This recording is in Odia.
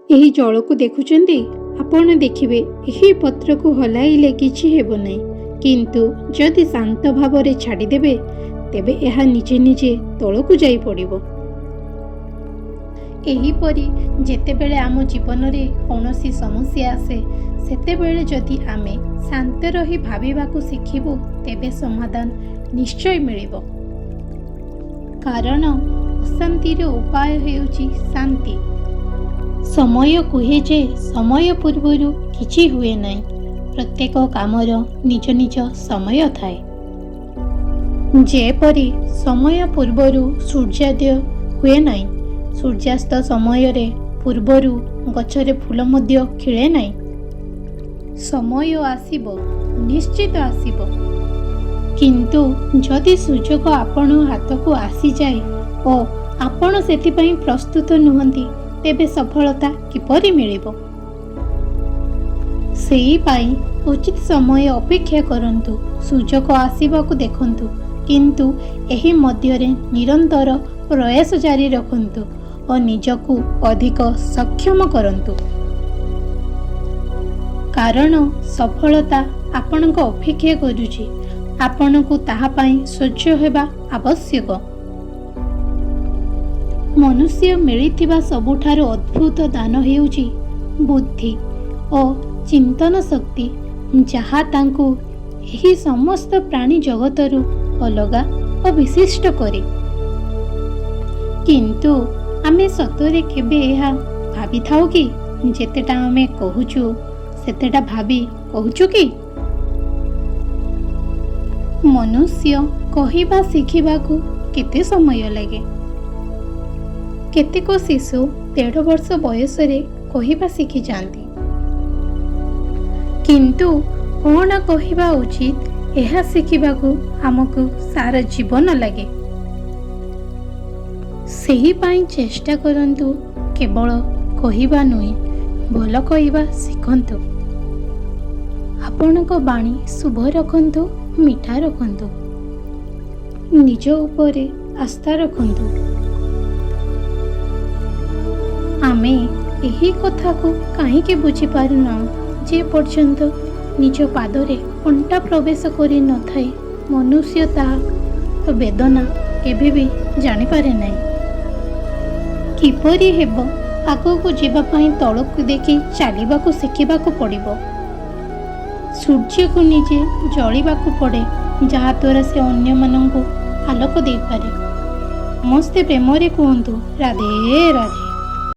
ଏହି ଜଳକୁ ଦେଖୁଛନ୍ତି? ଆପଣ ଦେଖିବେ, ଏହି ପତ୍ରକୁ ହଲାଇଲେ କିଛି ହେବ ନାହିଁ, କିନ୍ତୁ ଯଦି ଶାନ୍ତ ଭାବରେ ଛାଡ଼ିଦେବେ, ତେବେ ଏହା ନିଜେ ନିଜେ ତଳକୁ ଯାଇ ପଡ଼ିବ। ଏହିପରି ଯେତେବେଳେ ଆମ ଜୀବନରେ କୌଣସି ସମସ୍ୟା ଆସେ, ସେତେବେଳେ ଯଦି ଆମେ ଶାନ୍ତ ରହି ଭାବିବାକୁ ଶିଖିବୁ, ତେବେ ସମାଧାନ ନିଶ୍ଚୟ ମିଳିବ। କାରଣ ଅଶାନ୍ତିର ଉପାୟ ହେଉଛି ଶାନ୍ତି। ସମୟ କୁହେ ଯେ ସମୟ ପୂର୍ବରୁ କିଛି ହୁଏ ନାହିଁ। ପ୍ରତ୍ୟେକ କାମର ନିଜ ନିଜ ସମୟ ଥାଏ। ଯେପରି ସମୟ ପୂର୍ବରୁ ସୂର୍ଯ୍ୟୋଦୟ ହୁଏ ନାହିଁ, ସୂର୍ଯ୍ୟାସ୍ତ ସମୟରେ ପୂର୍ବରୁ ଗଛରେ ଫୁଲ ମଧ୍ୟ ଖିଳେ ନାହିଁ। ସମୟ ଆସିବ, ନିଶ୍ଚିତ ଆସିବ। କିନ୍ତୁ ଯଦି ସୁଯୋଗ ଆପଣ ହାତକୁ ଆସିଯାଏ ଓ ଆପଣ ସେଥିପାଇଁ ପ୍ରସ୍ତୁତ ନୁହନ୍ତି, ତେବେ ସଫଳତା କିପରି ମିଳିବ? ସେଇପାଇଁ ଉଚିତ ସମୟ ଅପେକ୍ଷା କରନ୍ତୁ, ସୁଯୋଗ ଆସିବାକୁ ଦେଖନ୍ତୁ, କିନ୍ତୁ ଏହି ମଧ୍ୟରେ ନିରନ୍ତର ପ୍ରୟାସ ଜାରି ରଖନ୍ତୁ ଓ ନିଜକୁ ଅଧିକ ସକ୍ଷମ କରନ୍ତୁ। କାରଣ ସଫଳତା ଆପଣଙ୍କ ଅପେକ୍ଷା କରୁଛି, ଆପଣଙ୍କୁ ତାହା ପାଇଁ ସଜ୍ଜ ହେବା ଆବଶ୍ୟକ। ମନୁଷ୍ୟ ମିଳିଥିବା ସବୁଠାରୁ ଅଦ୍ଭୁତ ଦାନ ହେଉଛି ବୁଦ୍ଧି ଓ ଚିନ୍ତନ ଶକ୍ତି, ଯାହା ତାଙ୍କୁ ଏହି ସମସ୍ତ ପ୍ରାଣୀ ଜଗତରୁ ଅଲଗା ଓ ବିଶିଷ୍ଟ କରେ। କିନ୍ତୁ ଆମେ ସତରେ କେବେ ଏହା ଭାବିଥାଉ କି? ଯେତେଟା ଆମେ କହୁଛୁ, ସେତେଟା ଭାବି କହୁଛୁ କି? ମନୁଷ୍ୟ କହିବା ଶିଖିବାକୁ କେତେ ସମୟ ଲାଗେ? କେତେକ ଶିଶୁ 1.5 ବର୍ଷ ବୟସରେ କହିବା ଶିଖିଯାଆନ୍ତି, କିନ୍ତୁ କ'ଣ କହିବା ଉଚିତ, ଏହା ଶିଖିବାକୁ ଆମକୁ ସାରା ଜୀବନ ଲାଗେ। ସେହିପାଇଁ ଚେଷ୍ଟା କରନ୍ତୁ, କେବଳ କହିବା ନୁହେଁ, ଭଲ କହିବା ଶିଖନ୍ତୁ। ଆପଣଙ୍କ ବାଣୀ ଶୁଭ ରଖନ୍ତୁ, ମିଠା ରଖନ୍ତୁ। ନିଜ ଉପରେ ଆସ୍ଥା ରଖନ୍ତୁ। ଆମେ ଏହି କଥାକୁ କାହିଁକି ବୁଝିପାରୁନାହୁଁ? ଯେ ପର୍ଯ୍ୟନ୍ତ ନିଜ ପାଦରେ କଣ୍ଟା ପ୍ରବେଶ କରି ନଥାଏ, ମନୁଷ୍ୟ ତାହା ବେଦନା କେବେ ବି ଜାଣିପାରେ ନାହିଁ। କିପରି ହେବ? ଆଗକୁ ଯିବା ପାଇଁ ତଳକୁ ଦେଖି ଚାଲିବାକୁ ଶିଖିବାକୁ ପଡ଼ିବ। ସୂର୍ଯ୍ୟକୁ ନିଜେ ଜଳିବାକୁ ପଡ଼େ, ଯାହାଦ୍ୱାରା ସେ ଅନ୍ୟମାନଙ୍କୁ ଆଲୋକ ଦେଇପାରେ। ସମସ୍ତେ ପ୍ରେମରେ କୁହନ୍ତୁ, ରାଧେ ରାଧେ।